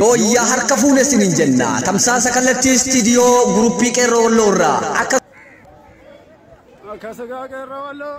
Yooyyaa harka fuune isiniin jenna. Tamsaasa kallattii istiidiyoo guruppii Qeerroo Walloo irraa akka Akkas egaa Qeerroo Walloo.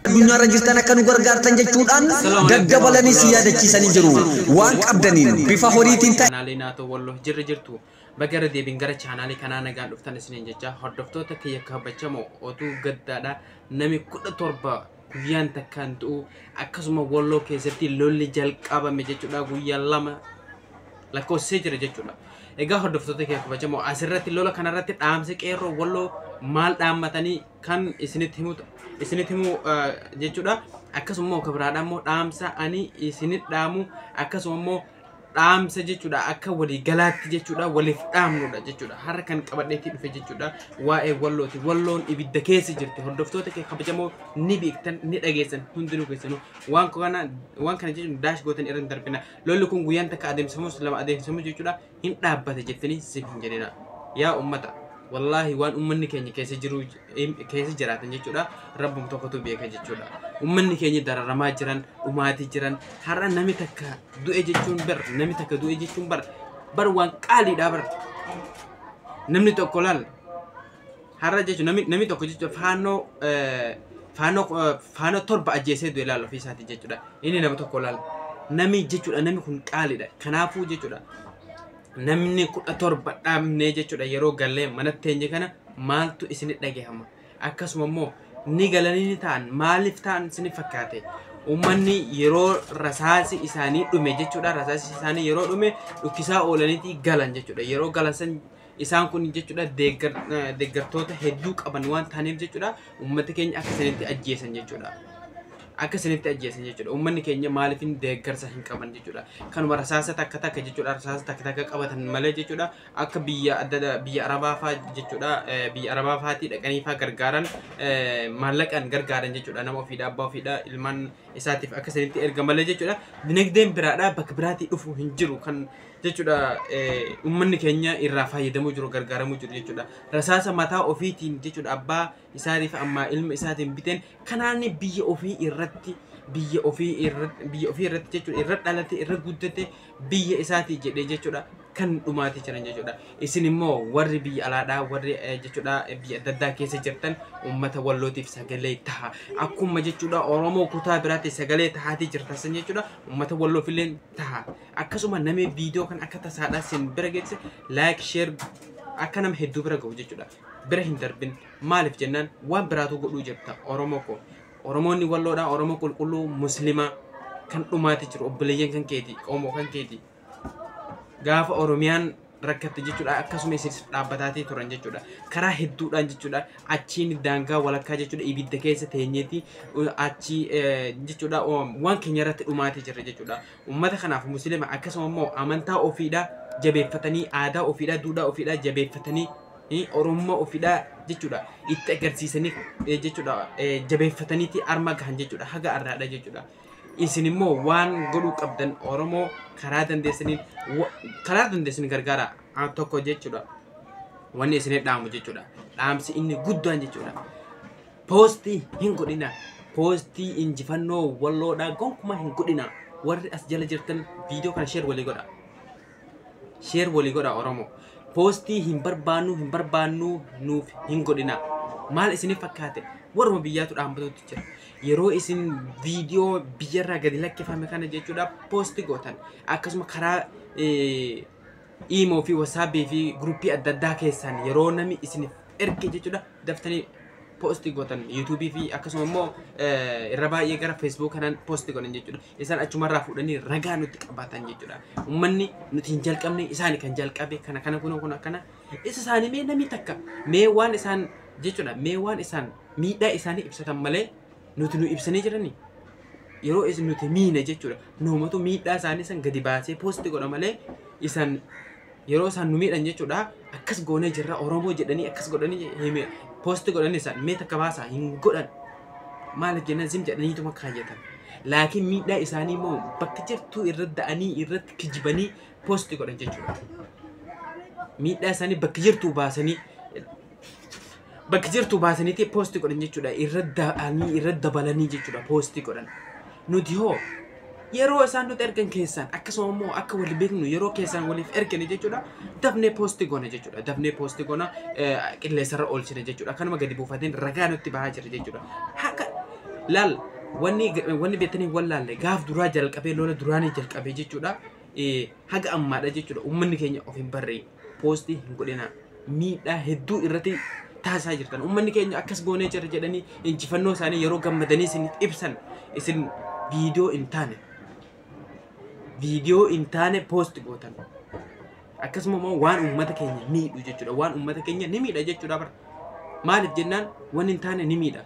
Addunyaarra jirtan akka nu gargaartan jechuudhaan daddabalanii si yaadachiisanii jiru. Waan qabdaniin bifa horiitiin ta'e. Chaanaalee naatoo Walloo jirra jirtu, baga irra deebiin gara chaanaalee kanaa nagaan dhuftan isiniin jecha. Hordoftoota kiyya kabajamoo, oduu gaddaadha. Nami 17 guyyaan takkaan du'u, akkasuma Walloo keessatti lolli jalqabame jechuudha, guyyaa 2 lakkoofsisee jira jechuudha. Egaa hordoftoota kiyya kabajamoo, asirratti lola kanarratti dhaamsi Qeerroo Walloo maal dhaammatanii kan isinitti himu jechuudha. Akkasuma immoo kabiraadha immoo dhaamsa ani isinit dhaamu, akkasuma immoo dhaamsa jechuudha akka waliigalaatti jechuudha waliif dhaamnudha jechuudha. Har'a kan qabadheetti dhufe jechuudha waa'ee Wallooti. Walloon ibidda keessa jirti. Hordoftoota kee kabajamoo, ni beektan, ni dhageessan hundinuu keessanuu. Waan kana jechuun daash gootan irra hin darbina. Lolli kun guyyaan takka adeemsifamus, lama adeemsifamus jechuudha hin dhaabbate jettanii siif hin jedhina. Yaa ummata, wallaahi waan ummanni keenya keessa jiru, keessa jiraatan jechuudha, rabbum tokkotu beeka jechuudha. Ummanni keenya dararamaa jiran, dhumaatii jiran. Har'a nami takka du'e jechuun bar, nami takka du'e jechuun bar waan qaaliidha bar. Namni tokko laal, har'a jechuun namni tokko jechuudha faannoo 7 ajjeesee du'e laal ofii isaati jechuudha. Inni nama tokko laal, nami jechuudha, nami kun qaaliidha. Kanaafuu jechuudha namni 17 dhaabnee jechuudha yeroo gallee manatti teenye kana maaltu isinit dhagahama? Akkasuma immoo ni galanii ni ta'an, maaliif ta'an isinit fakkaate? Uummanni yeroo rasaasi isaanii dhume jechuudha, rasaasi isaanii yeroo dhume dhukkisaa oolaniiti galan jechuudha. Yeroo galan san isaan kun jechuudha deeggartoota hedduu qaban waan ta'aniif jechuudha uummata keenya akka isinitti ajjeesan jechuudha. Akka isinitti ajjeesan jechuudha. Uummanni keenya maaliif hin deeggarsa hin qaban jechuudha. Kanuma rasaasa takka takka jechuudha, rasaasa takka takka qabatan malee jechuudha, akka biyya adda biyya Arabaa faa jechuudha, biyya Arabaa faatii dhaqanii faa gargaaran, maallaqaan gargaaran jechuudha, nama ofiidha, abbaa ofiidha, ilmaan isaatiif akka isinitti erga malee jechuudha. Dinagdeen biraadha bakka biraatii dhufu hin jiru kan jechuudha uummanni keenya irraa fayyadamuu jiru, gargaaramuu jiru jechuudha. Rasaasa mataa ofiitiin jechuudha abbaa isaatiif amma ilma isaatiin biteen kanaan biyya ofii irratti, biyya ofii irratti jechuudha irra dhalate, irra guddate, biyya isaatii jedhee jechuudha kan dhumaatii jiran jechuudha. Isin immoo warri biyya alaadhaa, warri jechuudha biyya adda addaa keessa jirtan, uummata Wallootiif sagalee taha. Akkuma jechuudha Oromoo kutaa biraatti sagalee tahaatii jirtan san jechuudha uummata Walloof illee taha. Akkasuma namni viidiyoo kan akka tasaadhaa isin bira geesse like, share akka nama hedduu bira gahu jechuudha. Bira hin darbin. Maaliif jennaan waan biraatu godhuu jirta Oromoo koo. Oromoonni Walloodhaa Oromoo qulqulluu Muslimaa kan dhumaati jiru, obboleeyyan kan keeti, qomoo kan keeti. Gaafa Oromiyaan rakkatte jechuudha akkasuma isin dhaabbataatii turan jechuudha. Karaa hedduudhaan jechuudha achiin daangaa walakkaa jechuudha ibidda keessa teenyeeti achi jechuudha waan keenya irratti dhumaatii jirra jechuudha. Uummata kanaaf Musliima, akkasuma immoo amantaa ofiidhaa jabeeffatanii, aadaa ofiidhaa, duudhaa ofiidhaa jabeeffatanii, Oromummaa ofiidhaa jechuudha itti agarsiisanii jechuudha jabeeffataniiti arma gahan jechuudha haga arraadha jechuudha. Isin immoo waan godhuu qabdan, Oromoo karaa dandeessaniin, karaa dandeessaniin gargaara tokko jechuudha. Wanni isin dhaamu jechuudha. Dhaamsi inni guddaan jechuudha. Poostii hin godhina. Poostii injifannoo Walloodhaa gonkumaa hin godhina. Warri as jala jirtan viidiyoo kana share walii godha. Share walii godha Oromoo. Poostii hin barbaannu, hin barbaannu, nuuf hin godhina. Maal isiniif fakkaate? Warruma biyyaatu dhaabbatutti jira. Yeroo isin viidiyoo biyyarraa gadi lakkifame kana jechuudha poostii gootan, akkasuma karaa iimoo fi wasaabii fi guruppii adda addaa keessaan yeroo namni isiniif erge jechuudha daftanii poostii gootan, yuutuubii fi akkasuma immoo irra baay'ee gara feesbuuk kanaan poostii godhan jechuudha. Isaan achumarraa fuudhanii ragaa nutti qabaatan jechuudha. Uummanni nuti hin jalqabne, isaani kan jalqabe kana kana kun akkana isa isaanii. Mee namni takka mee waan isaan jechuudha, mee waan isaan miidhaa isaanii ibsatan malee nuti nu ibsanii jiranii, yeroo isin nuti miine jechuudha nuumatu miidhaa isaanii san gadi baasee poostii godha malee, isaan yeroo isaan nu miidhan jechuudha akkas goonee jirra Oromoo jedhanii akkas godhanii hime poostii godhanii isaan mee takka baasaa hin godhan. Maaliif jennaan zim jedhaniituma kaayyatan. Laakiin miidhaa isaanii immoo bakka jirtuu irratti da'anii irratti kijibanii poostii godhan jechuudha. Miidhaa isaanii bakka jirtuu baasanii. Bakka jirtu baasaniiti post godhan jechuudha. Irra da'anii irra dabalanii jechuudha post godhan. Nuti hoo yeroo isaan nuti ergan keessaan, akkasuma immoo akka wal beeknu yeroo keessaan waliif ergani jechuudha, dafnee post goona jechuudha. Dafnee post goona, qilleensarra oolchina jechuudha. Kanuma gadi buufateen ragaa nutti bahaa jira jechuudha. Haqa laal, wanni beektanii wallaalle gaaf duraa jalqabee, lola duraanii jalqabee jechuudha, haga ammaadha jechuudha, uummanni keenya of hin barree post hin godhina. Miidhaa hedduu irratti taasisaa jirtan. Uummanni keenya akkas goonee jira jedhanii injifannoo isaanii yeroo gammadanii isiniif ibsan, isin viidiyoo hin taane post gootan. Akkasuma immoo waan uummata keenya miidhu jechuudha. Waan uummata keenya ni miidha jechuudha bara. Maaliif jennaan, waan hin taane ni miidha.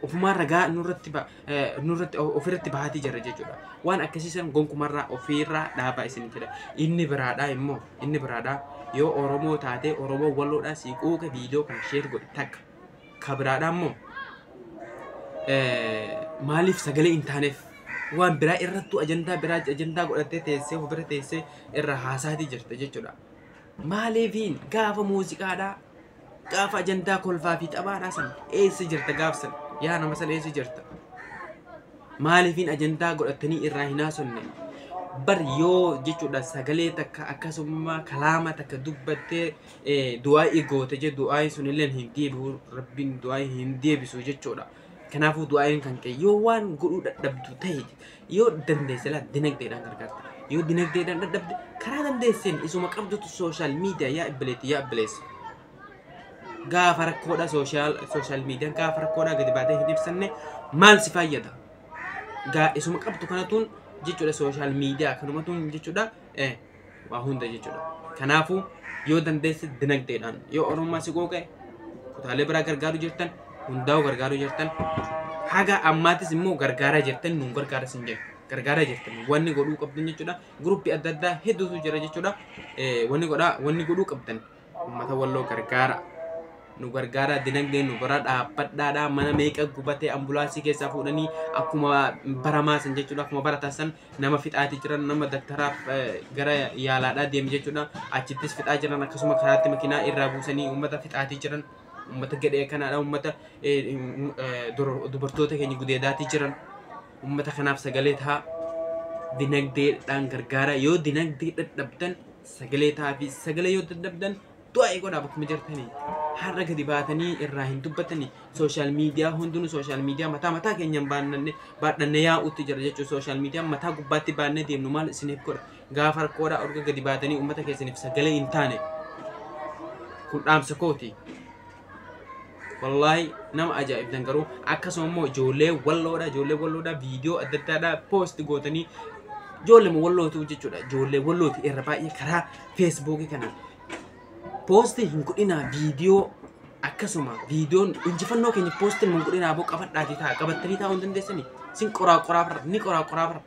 Ofumaan ragaa nurratti ofirratti bahaatii jira jechuudha. Waan akkasiisan gonkumarraa ofiirraa dhaabaa isin jedha. Inni biraadhaa immoo, inni biraadhaa yoo Oromoo taatee, Oromoo Walloodhaa sii quuqa, viidiyoo kana share godhi takka. Ka biraadhaa immoo maaliif sagalee hin taaneef? Waan biraa irrattuu ajandaa biraa ajandaa godhattee teessee of bira teessee irra haasaatii jirta jechuudha. Maaliifiin gaafa muuziqaadhaa, gaafa ajandaa kolfaa fi taphaadhaa san eessa jirta gaaf san? Yaa nama san, eessa jirta? Maaliifiin ajandaa godhattanii irraa hin haasofne? Bar yoo jechuudha sagalee takka akkasuma kalaama takka dubbattee du'aa goote je, du'aa sun illee hin deebi'u, Rabbiin du'aa hin deebisu jechuudha. Kanaafuu du'aayin kan ka'e yoo waan godhuu dadhabdu ta'e, yoo dandeesse laa dinagdeedhaan gargaarta. Yoo dinagdeedhaan dadhabde, karaa dandeesseen isuma qabdutu social media, yaa ibbileetti, yaa ibbileessa. Gaafa rakkoodha social mediaan gaafa rakkoodha gadi baatee hin ibsanne maal si fayyada? Gaa isuma qabdu kanatuun jechuudha, social media kanumatuun jechuudha, waa hunda jechuudha. Kanaafuu yoo dandeesse dinagdeedhaan, yoo Oromummaa si qooqe, kutaalee biraa gargaaru jirtan hundaa'u gargaaruu jirtan, haga ammaatis immoo gargaaraa jirtan, nuun gargaara sin jedhu, gargaaraa jirtan. Wanni godhuu qabdan jechuudha, guruppii adda addaa hedduutu jira jechuudha. Wanni godhaa, wanni godhuu qabdan, uummata Walloo gargaara, nu gargaara, dinagdee nu bira dhaabbadhaadha. Mana meeqa gubatee, ambulaansii keessaa fuudhanii akkuma baramaa san jechuudha, akkuma barataa san nama fixaatii jiran, nama daktaraaf gara yaalaadhaa deeme jechuudha, achittis fixaa jiran. Akkasuma karaatti makiinaa irraa buusanii uummata fixaatii jiran, uummata gadhee kanaadha, uummata dubartoota keenya gudeedaatii jiran. Uummata kanaaf sagalee ta'a, dinagdeedhaan gargaara. Yoo dinagdee dadhabdan sagalee ta'aa fi sagalee yoo dadhabdan du'aa godhaa bakkuma jirtanii. Har'a gadi baatanii irraa hin dubbatanii, social media hundinuu social media mataa mataa keenyaan baannanne baadhannee yaa'utti jira jechuudha. Social media mataa gubbaatti baannee deemnu maal isiniif godha gaafa rakkoodhaa orga gadi baatanii uummata keessaniif sagalee hin taane? Kun dhaamsa kooti. Wallaahi nama ajaa'ibdan garuu. Akkasuma immoo ijoollee Walloodha, ijoollee Walloodha viidiyoo adda addaadha post gootanii, ijoollee Wallootu jechuudha, ijoollee Wallooti irra baay'ee karaa Feesbuukii kana post hin godhinaa viidiyoo. Akkasuma viidiyoon injifannoo keenya post hin godhinaa boo, qabadhaatii ta'a. Qabattanii taa'uu hin dandeessanii? Sin qoraa qoraa bara ni qoraa qoraa bara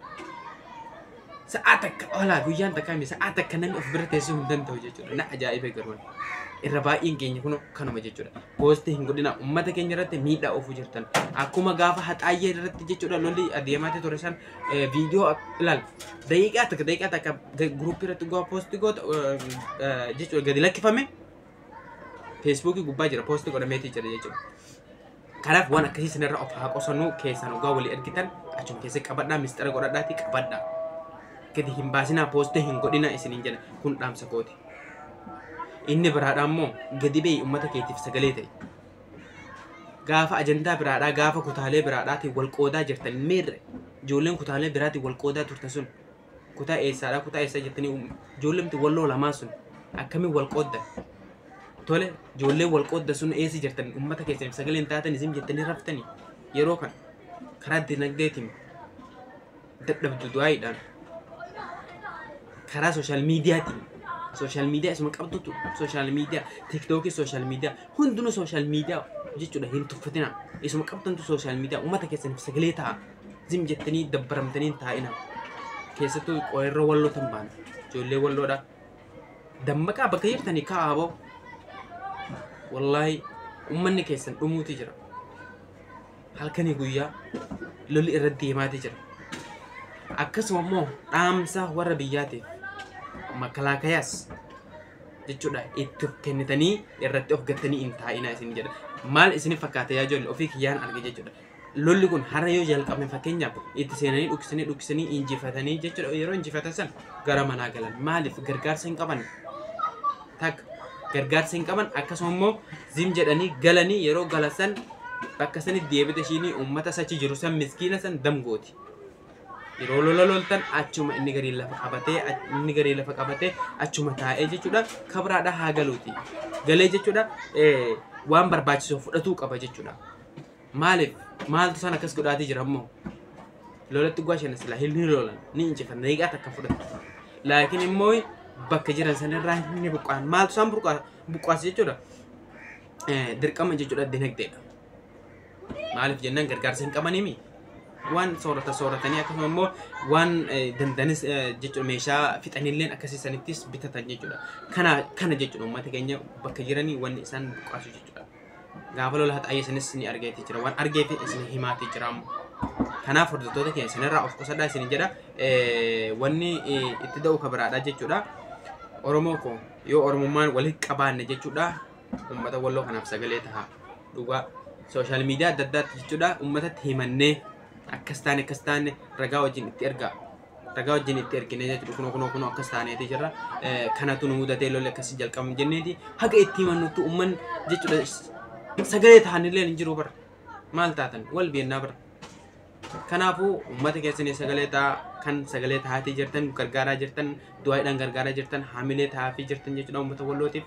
sa'aa takka olaa guyyaan takka miti, sa'aa takka namni of bira teessuu hin danda'u jechuudha. Na ajaa'iba garuu irra baay'een keenya kun kanuma jechuudha. Post hin godhina, uummata keenya irratti miidhaa oofuu jirtan. Akkuma gaafa Haxaayyee irratti jechuudha lolli adeemaa ture san viidiyoo ilaal, daqiiqaa takka daqiiqaa takka guruppii irratti gaafa post goota jechuudha, gadi lakkifame, Feesbuukii gubbaa jira, post godhameetii jira jechuudha. Kanaaf waan akkasii sanarra of haa qosannuu. Keessaan dhugaa walii argitan achuma keessa qabadhaa, mistara godhadhaatii qabadhaa. Gadi hin baasinaa, post hin godhina isiniin jedha, kun dhaamsa kooti. Inni biraadhaa immoo gadi ba'ii uummata keetiif sagalee ta'e. Gaafa ajandaa biraadhaa, gaafa kutaalee biraadhaatiin wal qoodaa jirtan meerre? Ijoolleen kutaalee biraatiin wal qoodaa turtan sun kutaa eessaadhaa, kutaa eessaa jettanii, ijoolleen Walloo lamaa sun akkamiin wal qooddan? Tole, ijoolleen wal qoodda sun eessa jirtan? Uummata keessaniif sagalee hin taatan isin jettanii raftanii? Yeroo kana karaa dinagdeetiin dadhabdu du'aayiidhaan, karaa social mediaatiin, social media isuma qabdutu social media, TikTokii, social media hundinuu social media jechuudha, hin tuffatina. Isuma qabdantu social media, uummata keessaniif sagalee ta'a. Zim jettanii dabbaramtanii hin taa'ina. Keessattuu qeerroo Walloo tan baana, ijoollee Walloodha, dammaqaa bakka jirtanii ka'aa boo. Wallaahi uummanni keessan dhumuuti jira, halkanii guyyaa lolli irratti deemaati jira. Akkasuma immoo dhaamsa warra biyyaatiif, makalaakayaas jechuudha, itti of kennitanii irratti of gattanii hin taa'inaa isin jedha. Maal isin fakkaata yaa ijoollee ofii kiyyaan arge jechuudha. Lolli kun har'a yoo jalqabne fakkeenyaaf itti seenanii dhukkisanii dhukkisanii injifatanii jechuudha. Yeroo injifatan san gara manaa galan. Maaliif gargaarsa hin qaban? Takka gargaarsa hin qaban akkasuma immoo zim jedhanii galanii yeroo galan san bakka sanitti deebite ishiin uummata sachi jiru san miskiina san damgooti. Yeroo lola loltan achuma inni garii lafa qabatee inni garii lafa qabatee achuma taa'ee jechuudha kabraadha haa galuuti. Galee jechuudha waan barbaachisu fudhatuu qaba jechuudha. Maaliif maaltu san akkas godhaatii jira ammoo lolatti guwaa sila hin lolan ni injifan daqiiqaa takka fudhatu. Laakiin immoo bakka jiran sanirraa ni buqqa'an maaltu isaan buqqaas jechuudha. Dirqama jechuudha dinagdeedha. Maaliif jennaan gargaarsa hin qabaniimi. Waan soorata sooratanii akkasuma immoo waan dandanis jechuudha meeshaa fixanillee akkasii sanittis bitatan jechuudha. Kana jechuudha uummata keenya bakka jiranii wanni isaan buqqaasu jechuudha. Gaafa lola haxaayee sanis ni argeeti jira. Waan argeef isin himaatii jira ammoo. Kanaaf hordoftoota keenya isinirraa of qusadhaa isin jedha. Wanni itti da'u kabiraadha jechuudha. Oromoo koo yoo Oromummaan walitti qabaanne jechuudha. Uummata walloo kanaaf sagalee ta'a. Dhugaa sooshaal miidiyaa adda addaatti jechuudha uummatatti himannee akkas taane ragaa wajjin itti ergaa. Ragaa wajjin itti ergine jechuudha kunoo kunoo kunoo akkas taaneeti jirra. Kanatu nu mudatee lolli akkasii jalqabu jenneeti haga itti himannutti uummanni jechuudha sagalee ta'anillee hin jiru bara. Maal taatan wal beennaa bara. Kanaafuu uummata keessanii sagalee ta'a kan sagalee ta'aatii jirtan gargaaraa jirtan du'aadhaan gargaaraa jirtan haamilee ta'aafii jirtan jechuudha uummata wallootiif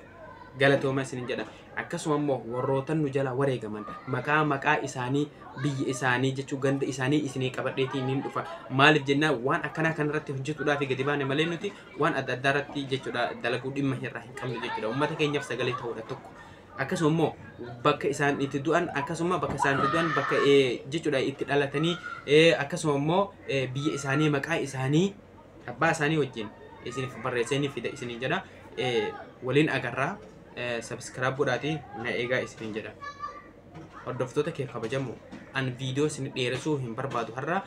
galatooma isin jedha. Akkasuma immoo warrootan nu jala wareegaman maqaa isaanii biyya isaanii jechuu ganda isaanii isinii qabadheetiin niin dhufa. Maaliif jennaan waan akkanaa kanarratti hojjetuudhaaf gadi baane malee nuti waan adda addaa irratti jechuudha dalaguu dhimma irraa hin qabnu jechuudha. Uummata keenyaaf sagalee ta'uudha tokko. Akkasuma immoo bakka isaan itti du'an akkasuma bakka isaan itti du'an bakka jechuudha itti dhalatanii akkasuma immoo biyya isaanii maqaa isaanii abbaa isaanii wajjin isiniif barreessanii fida isiniin jedha. Waliin agarraa subscribe godhaatii na eegaa isiniin jedha. Hordoftoota kee kabajamoo an viidiyoo isin dheeressuu hin barbaadu har'a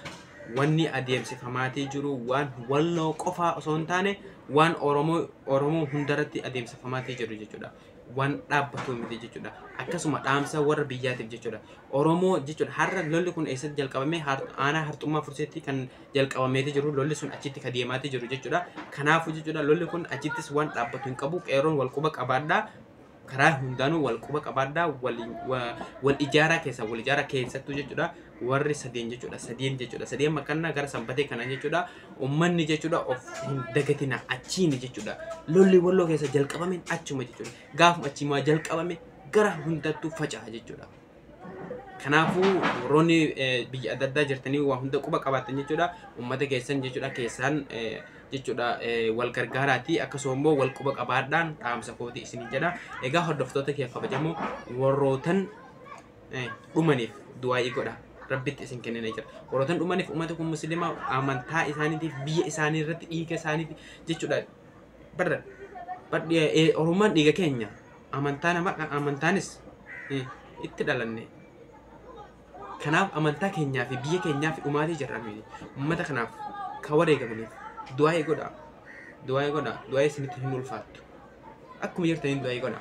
wanni adeemsifamaatii jiru waan walloo qofaa osoo hin taane waan Oromoo hundarratti adeemsifamaatii jiru jechuudha. Waan dhaabbatu miti jechuudha. Akkasuma dhaamsa warra biyyaatiif jechuudha. Oromoo jechuudha har'a lolli kun eessatti jalqabame aanaa harxummaa furseetti kan jalqabameeti jiru lolli sun achitti kan deemaati jiru jechuudha. Kanaafuu jechuudha lolli kun achittis waan dhaabbatu hin qabu qeerroon wal quba qabaadhaa. Karaa hundaanuu wal quba qabaadhaa wal ijaaraa keessa wal ijaaraa keessattuu jechuudha warri sadeen jechuudha sadeen makannaa gara sanbatee kana jechuudha uummanni jechuudha of hin dagatina achiin jechuudha lolli walloo keessa jalqabame achuma jechuudha gaafuma achimaa jalqabame gara hundattuu faca'a jechuudha. Kanaafuu warroonni biyya adda addaa jirtanii waa hunda quba qabaatan jechuudha uummata keessan jechuudha keessaan jechuudha wal gargaaraati akkasuma immoo wal quba qabaadhaan dhaamsa kooti isin jedha. Egaa hordoftoota kee kabajamoo warrootan dhumaniif du'aa'ii godha. Rabbitti isin kennina jira. Warrootan dhumaniif uummata kun musliima amantaa isaaniitiif biyya isaanii irratti dhiiga isaaniitiif jechuudha. Barra Oromummaan dhiiga keenya amantaa nama amantaanis itti dhalanne. Kanaaf amantaa keenyaa fi biyya keenyaa fi dhumaatii jirra nuyi. Uummata kanaaf kan wareegamaniif du'aa'ii godha. Du'aa'ii godha. Du'aa'ii isinitti hin ulfaattu. Akkuma jirtaniin du'aa'ii godha.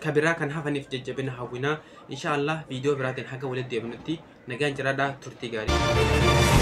Kabiraa kan hafaniif jajjabina hawwinaa. Inshaallah viidiyoo biraatiin haga walitti deebinutti nagaan jiraadhaa turtii gaarii.